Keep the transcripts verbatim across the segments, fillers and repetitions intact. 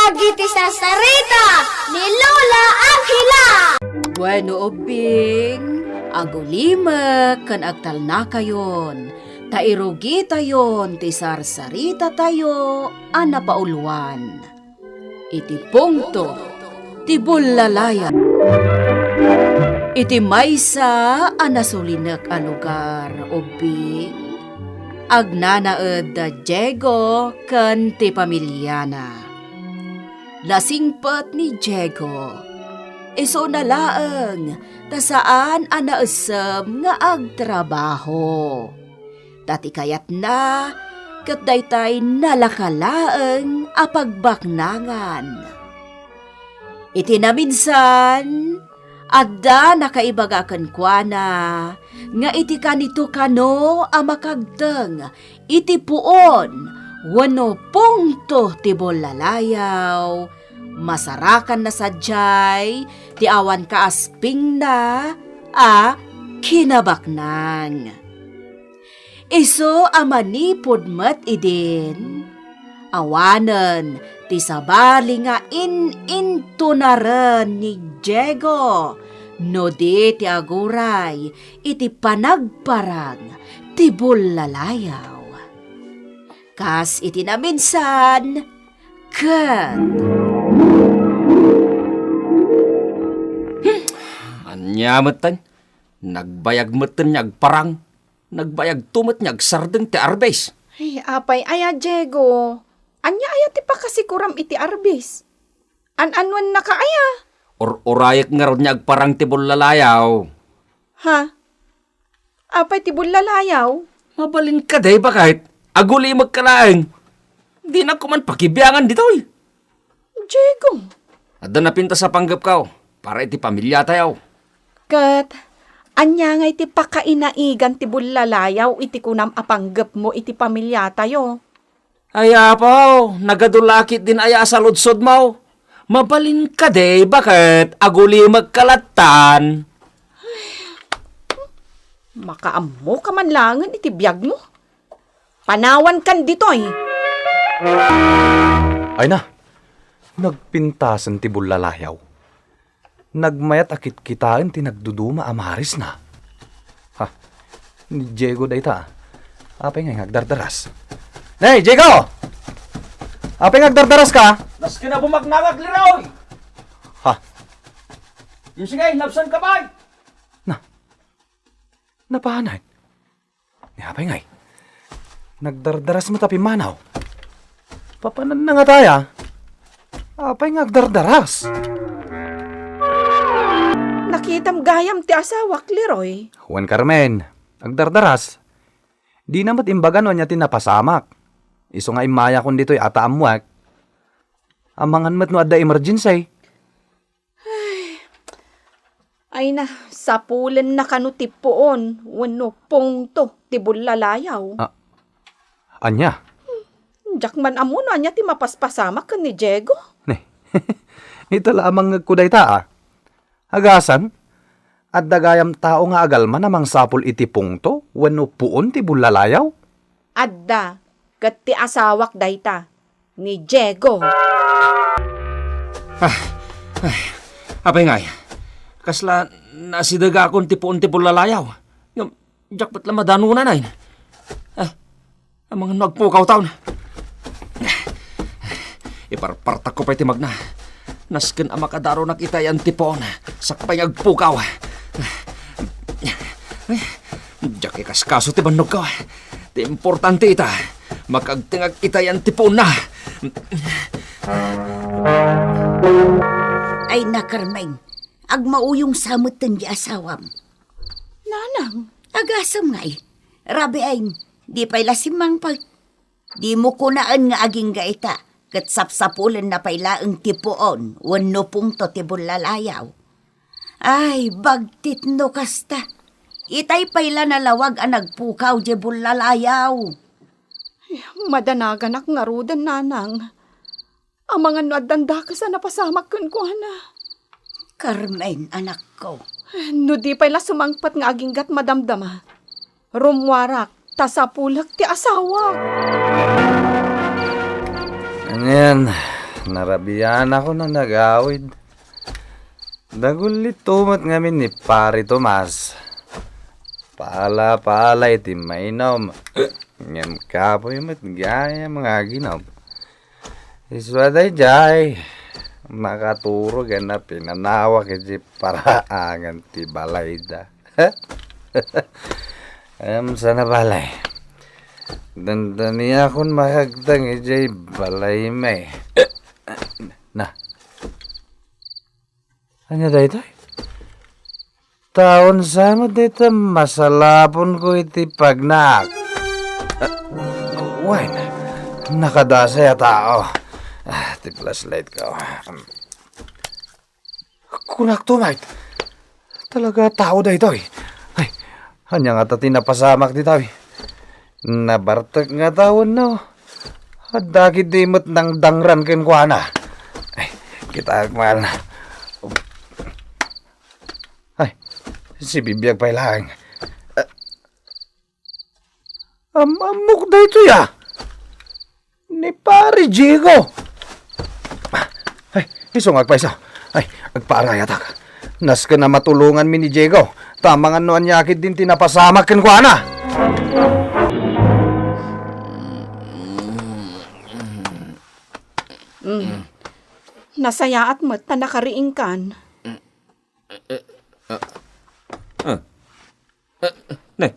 Dagiti sarsarita ni Lola Angela. Bueno, ubbing, agulimek ken agtalnakayon, ta irugitayon ti sarsarita tayo a napauluan. Iti pungto ti bullalayaw. Iti maysa a nasulinek a lugar, ubbing, agnanaed da Diego ken ti pamiliana. Nasingpet ni Diego. Isuna laeng ta saan a naessem nga agtrabaho. Ta ti kayatna ket daytay nalaka laeng a pagbaknangan. Iti naminsan, adda nakaibaga kenkuana nga iti kanito kano a makagteng iti puon wenno pungto ti bullalayaw, masarakanna sadiay ti awan kaaspingna a kinabaknang. Isu a manipud met idin, awanen ti sabali nga in-intunaren ni Diego no di ti aguray iti panagparang ti bullalayaw. Kas iti naminsan, ket Hmm. Ania metten? Nagbayag metten nga agparang. Nagbayagto met nga agsardeng ti arbes. Ay, apay aya, Diego? Ania aya ti pakasikuram iti arbes? An-annuannaka aya? Ur-urayek ngarud nga agparang ti bullalayaw. Ha? Apay ti bullalayaw? Mabalin kadi, baket? Agulimekka laeng. Dinak koma pakibiangan ditoy. Diego. Adda napintas a panggepko para iti pamiliatayo. Ket ania ngay ti pakainaigan ti bullalayaw iti kunam a panggepmo iti pamiliatayo? Ay, Apo, nagadu la ketdin aya a saludsodmo. Mabalin kadi, baket? Agulimekka lattan. Makaammoka man laengen iti biagmo. Panawankan ditoy. Ay na, nagpintasen ti bullalayaw. Nagmayat a kitkitaen ti nagduduma a marisna. Ha, ni Diego dayta. Apay nga agdardaras? Hey, Diego! Apay nga agdardaraska? Nasken a bumaknangak, Leroy! Ha? Yung sige, labsanka pay! Na, napanan? Ni apay ngay? Nagdardaras met a pimmanaw. Papananna ngata aya? Apay nga agdardaras? Nakitam gayam ti asawak, Leroy. Wen, Carmen, agdardaras. Dina met imbaga no ania ti napasamak. Isu nga immayakon ditoy a ta ammoek. Amangan met no adda emergency. Ay, na, sapulenna kano ti puon wenno pungto ti bullalayaw. Ah, ania? Diak man ammo no ania ti mapaspasamak ken ni Diego. Ne. Ita la a mangngegko dayta, a. Agasem, adda gayam tao nga agalman a mangsapul iti pungto wenno puon ti bullalayaw? Adda, ket ti asawak dayta, ni Diego. Ah, ay, apay ngay, kasla naasidegakon ti puon ti bullalayaw. Ngem, diak met la madanonanay. Ah, amangan no agpukaw taon. Iparpartakko pay ti magna. Nasken a makadaronak itayan ti puon. Sakbay nga agpukaw. Diak ikaskaso ti bannogko. Ti importante ita, makagtengak itayan ti puonna. Ay na, Carmen, agmauyong sa metten di asawam. Nanang. Agasem ngay. Rabiin, di pay la simmangpet. Dimo kunaen nga agingga ita, ket sapsapulenna pay laeng ti puon wenno pungto ti bullalayaw. Ay, bagtit no kasta. Itay pay la nalawag a nagpukaw diay bullalayaw. Madanaganak ngaruden, Nanang. Amangan no addan dakes a napasamak kenkuana. Carmen, anakko. No di pay la sumangpet nga aginggat madamdama, rummuarak ta sapulek ti asawak. Anian, Narabianakon a nagawid. Dagulito met ngamin ni Pare Tomas. Pala-pala iti mainum. Ngem kapuy met gayam nga aginum. Isua daydiay, makaturog a napinanawak iti paraangan ti balayda. Em, sana balay. Dandaniakon makagteng idiay balaymi. Na. Ania daytoy? Taon sa met dayta masalaponko iti pagnak. Ah, wen, nakadasay a tao. Ah, ti flashlight ko. Kunakto, Mike. Talaga tao daytoy. Ay, ania ngata ti napasamak ditoy? Nabartek ngata wenno adda ketdi met nangdangran kenkuana? Ay, kitaek, mahal na. Ay, sibibiag pay laeng. Am-, ammok daytoy, a. Ni Pare Diego. Ay, isu nga agpayso. Ay, agpaarayatak. Nasken a matulonganmi ni Diego. Ta amangan no ania ketdin ti napasamak kenkuana. Mm. Nasayaat met ta nakariingkan. Ah, ah, ne.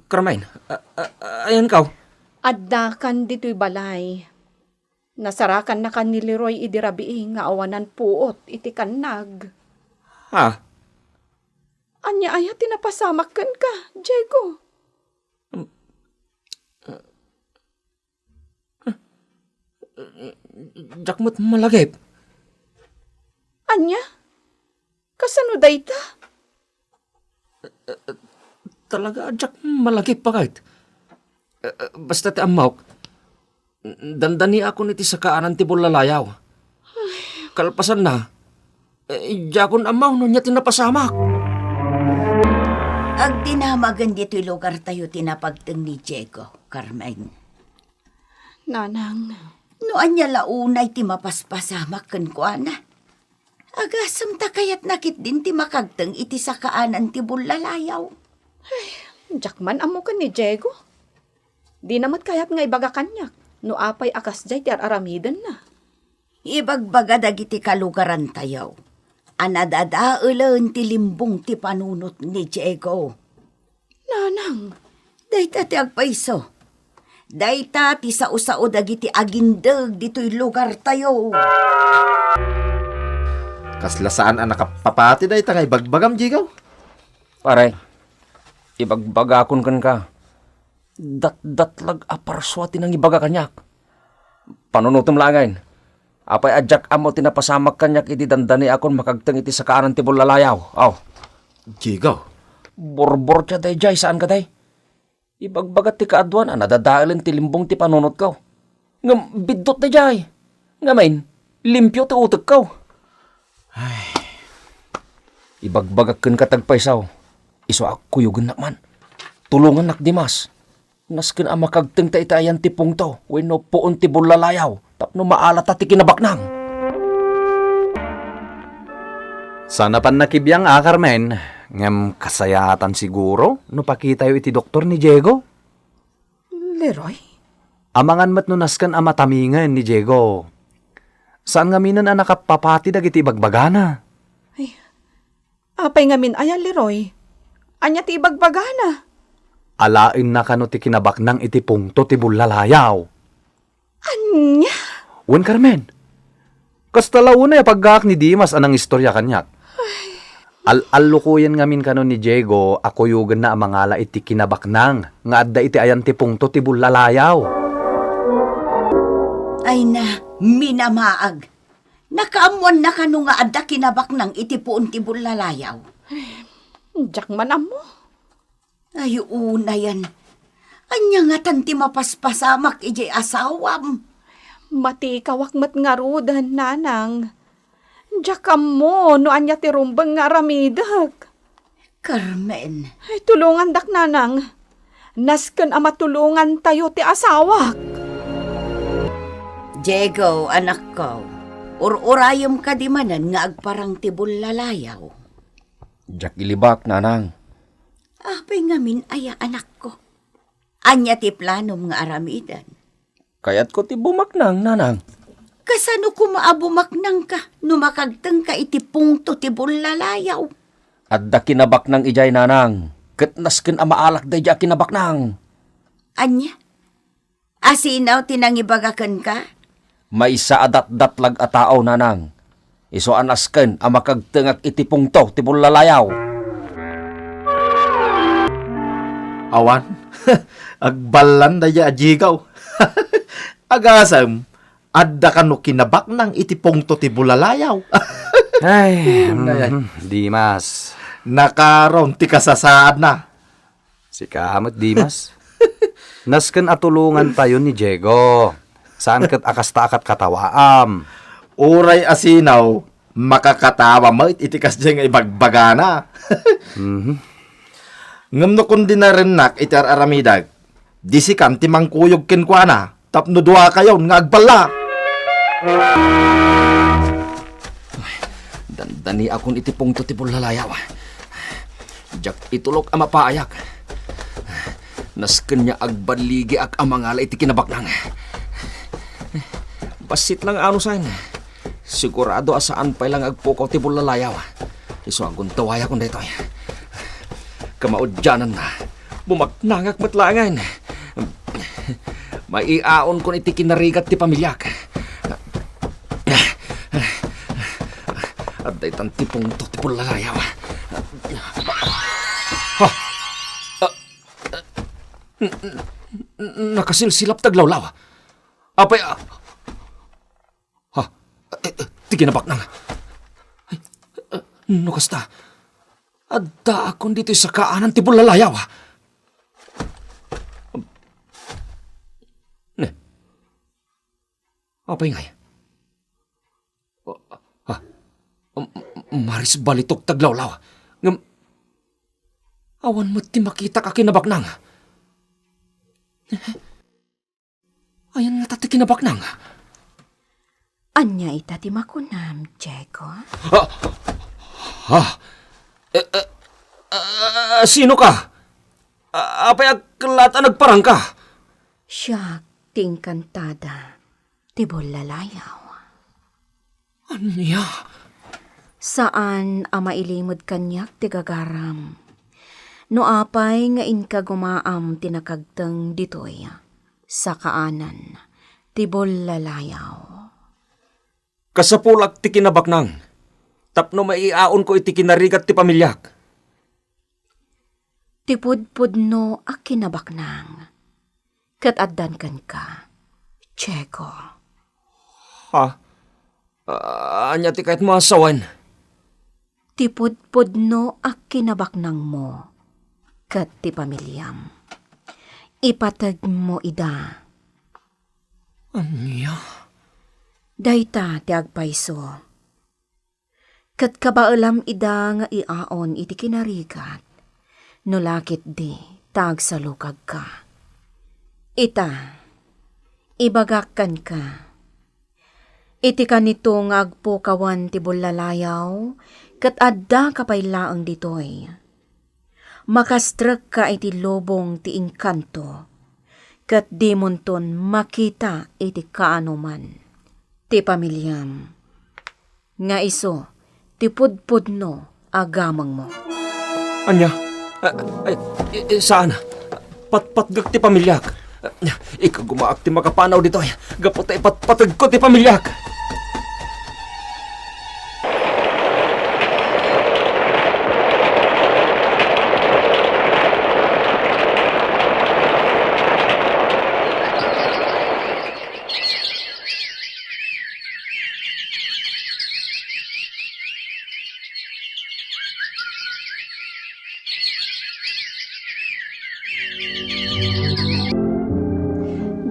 Carmen, a-, a-, ayankaw? Addakan ditoy balay. Nasarakannakan ni Leroy idi rabii nga awanan puot iti kannag. Ha? Ania aya ti napasamak kenka, Diego? Diak met malagip. Ania? Kasano dayta? Talaga a diak malagip, baket. Basta ti ammok, dandaniakon iti sakaanan ti bullalayaw. Kalpasanna, diakon ammo no ania ti napasamak. Agdinamagen ditoy lugartayo ti napagteng ni Diego, Carmen. Nanang. No ania la unay ti mapaspasamak kenkuana? Agasem ta kayatna ketdin ti makagteng iti sakaanan ti bullalayaw. Ay, diak man ammo ken ni Diego. Dina met kayat nga ibaga kaniak no apay a kasdiay ti ar-aramidenna. Ibagbaga dagiti kalugarantayo a nadadaelen ti limbong ti panunot ni Diego. Nanang. Dayta ti agpayso. Dayta ti sao-sao dagiti agindeg ditoy lugartayo. Kasla saan a nakapapati dayta nga ibagbagam, Diego? Pare, ibagbagakon kenka. Datdatlag a parsua ti nangibaga kaniak. Panunotem laengen. Apay a diak ammo ti napasamak kaniak idi dandaniakon makagteng iti sakaanan ti bullalayaw? Aw. Diego. Burburtia daydiay, saan kadi? Ibagbaga ti kaaduan a nadadaelen ti limbong ti panunotko. Ngem biddut daydiay. Ngamin, limpio ti utekko. Ay. Ibagbagak kenka ti agpayso. Isu a kuyogennak man. Tulongannak, Dimas. Nasken a makagtengta iti ayan ti pungto wenno puon ti bullalayaw tapno maalata ti kinabaknang. Saan a pannakibiang a, Carmen, ngem kasayaatan siguro no pakitayo iti doktor ni Diego? Leroy? Amangan met no nasken a matamingen ni Diego. Saan ngaminen a nakapapati dagiti ibagbagana. Ay, apay ngamin aya, Leroy? Ania ti ibagbagana? Alaenna kano ti kinabaknang iti pungto ti bullalayaw. Ania? Wen, Carmen. Kasta la unay a paggaak ni Dimas a nangistoria kaniak. Al-allukoyen ngamin kano ni Diego a kuyogenna a mangala iti kinabaknang nga adda iti ayan ti pungto ti bullalayaw. Ay na, minamaag. Nakaammoanna kano nga adda kinabaknang iti puon ti bullalayaw? Diak man ammo. Ay, unayen. Ania ngatan ti mapaspasamak idiay asawam? Matikawak met ngaruden, nanang. Diak ammo no ania ti rumbeng nga aramidek. Carmen. Ay, tulongandak, nanang. Nasken a matulongantayo ti asawak. Diego, anakko, ur-urayem kadi manen nga agparang ti bullalayaw. Diak ilibak, nanang. Apay ngamin aya, anakko? Ania ti planom nga aramiden? Kayatko ti bumaknang, nanang. Kasano koma a bumaknangka no makagtengka iti pungto ti bullalayaw? Adda kinabaknang idiay, nanang, ket nasken a maalak daydiay a kinabaknang. Ania? Asinaw ti nangibaga kenka? Maysa a datdatlag a tao, nanang. Isu a nasken a makagtengak iti pungto ti bullalayaw. Awan, agballan daydiay a Diego. Agasem, adda kano kinabaknang iti pungto ti bullalayaw. Ay, mhm, Dimas. Nakaron ti kasasaadna. Sika met, Dimas. Nasken a tulongantayo ni Diego. Saan ket a kasta a katkatawaam. Uray asinaw, makakatawa met iti kasdiay nga ibagbagana. Mhm. Ngem no kondinarennak iti ar-aramidek, di sikan ti mangkuyog kenkuana tapno duakayon nga agballa. Dandaniakon iti pungto ti bullalayaw. Diak itulok a mapaayak. Nasken nga agbaligiak a mangala iti kinabaknang. Bassit lang anusen. Sigurado a saan pay lang agpukaw ti bullalayaw. Isu a guntawayakon daytoy. Kamaudiananna, bumaknangak met laengen. Maiaonkon iti kinarigat ti pamiliak. Adda itan ti pungto ti bullalayaw. Ha? Ah, n-, n-, nakasilsilap ti aglawlaw. Apay, ah, Ha? Eh, eh, ti kinabaknang. Ay, eh, no kasta, addaakon ditoy sakaanan ti bullalayaw. Ne? Apay ngay? Ha? M-, m-, maris balitok ti aglawlaw. Ngem, awan met ti makitak a kinabaknang. Ayan ngata ti kinabaknang? Ania ita ti makunam, Diego? Ah! Ah! Eh, eh, ah, sino ka? Ah, apay a kellat a nagparangka? Siak ti engkantada ti bullalayaw. Ania? Saan a mailimed kaniak ti gagaram. No apay nga inka gumaam ti nakagteng ditoy, sakaanan ti bullalayaw. Kasapulak ti kinabaknang, tapno maiaonko iti kinarigat ti pamiliak. Ti pudpudno a kinabaknang, ket addan kenka, Diego. Ha? Ah, ania ti kayatmo a sawen? Ti pudpudno a kinabaknangmo ket ti pamiliam. Ipategmo ida. Ania? Dayta ti agpayso. Ket kabaelam ida nga iaon iti kinarigat, no la ketdi ta agsalukagka. Ita, ibagak kenka, iti kanito nga agpukawan ti bullalayaw, ket addaka pay laeng ditoy. Makastrekka iti lubong ti engkanto, ket dimonton makita iti kaanoman ti pamiliam. Nga isu ti pudpudno a gamengmo. Ania? Ah, ay, i-, i-, saan? Patpatgek ti pamiliak. Ikagumaak ti makapanaw ditoy. Gapu ta ipatpategko ti pamiliak.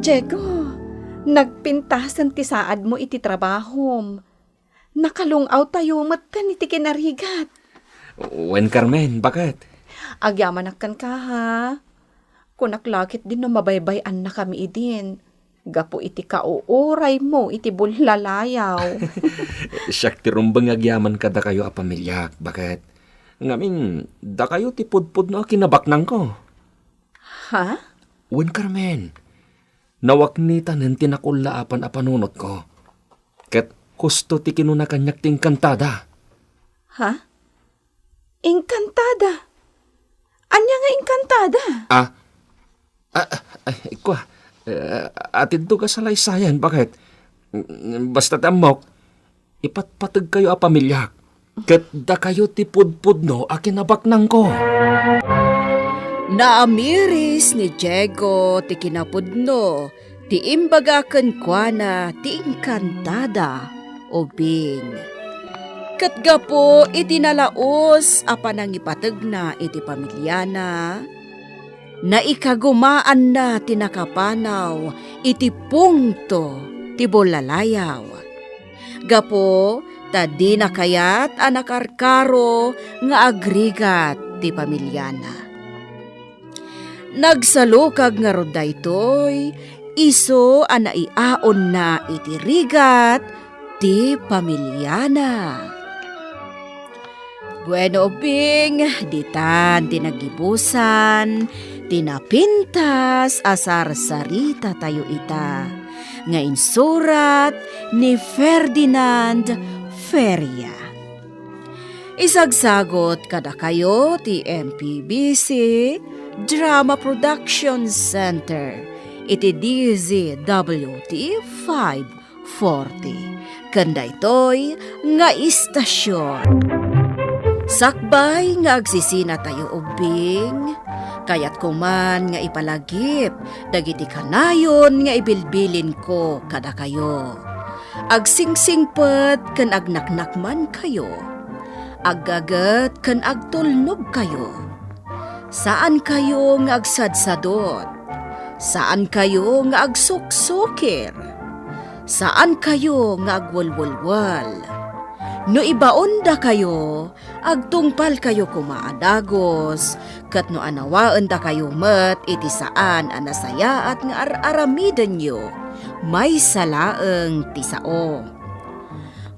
Diego, nagpintasen ti saadmo iti trabahom. Nakalung-awtayo metten iti kinarigat. Wen, Carmen, baket? Agyamanak kenka, ha? Kunak la ketdin no mabaybay-annakami idin. gapu iti kauuraymo iti bullalayaw. Siak ti rumbeng nga agyaman kadakayo a pamiliak, baket. Ngamin, dakayo ti pudpudno a kinabaknangko. Ha? Wen, Carmen. Nawaknitanen ti nakullaapan a panunotko. Ket husto ti kinuna kaniak ti engkantada. Ha? Engkantada? Ania nga engkantada? Ah, ah, ah, ay, kua, eh, atidto ka salaysayan, baket? Basta ti ammok, ipatpategkayo a pamiliak, ket dakayo ti pudpudno a kinabaknangko. Naamiris ni Diego ti kinapudno ti imbaga kenkuana ti engkantada, ubing. Ket gapu iti nalaus a panangipategna iti pamiliana, naikagumaanna ti nakapanaw iti pungto ti bullalayaw. Gapu ta dina kayat a nakarkaro nga agrigat ti pamiliana. Nagsalukag ngarud daytoy, isu a naiaonna iti rigat ti pamiliana. Bueno, ubing, ditan ti nagibusan ti napintas a sarsaritatayo ita, nga insurat ni Ferdinand Feria. Isagsagut kadakayo ti M P B C Drama Production Center iti D Z W T five forty. Ken daytoy nga istasion. Sakbay nga agsisinatayo ubing, kayatko man nga ipalagip dagiti kanayon nga ibilbilinko kadakayo. Agsingsingpet ken agnaknakmankayo. Aggaget ken agtulnogkayo. Saankayo nga agsadsadot. Saankayo nga agsuksukir. Saankayo nga agwelwelwel. No ibaondakayo, agtungpalkayo koma a dagus, ket no anawaendakayo met iti saan a nasayaat nga ar-aramidenyo, maysa laeng ti sao.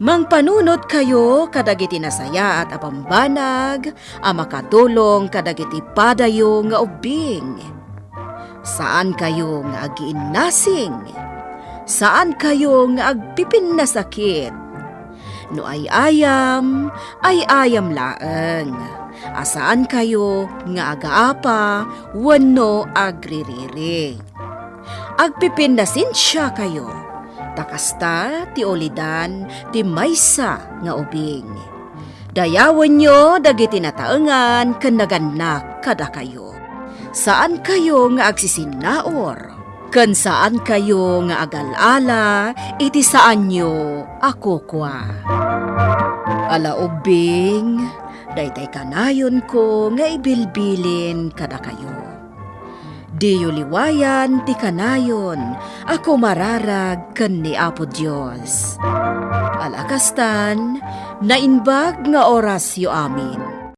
Mangpanunotkayo kadagiti nasayaat a bambanag a makatulong kadagiti padayo nga ubbing. Saankayo nga agiinnasing. Saankayo nga agpipinnasakit. No ay-ayam, ay-ayam laeng. A saankayo nga agaapa wenno agririri. Agpipinnasensiakayo, ta kasta ti ulidan ti maysa nga ubing. Dayawenyo dagiti nataengan ken nagannak kadakayo. Saankayo nga agsisinnaur, ken saankayo nga agal-ala iti saanyo a kukua. Ala ubbing, daytay kanayonko nga ibilbilin kadakayo. Diyo liwayan ti kanayon a kumararag ken ni Apo Dios. Ala kastan, naimbag nga orasyo amin.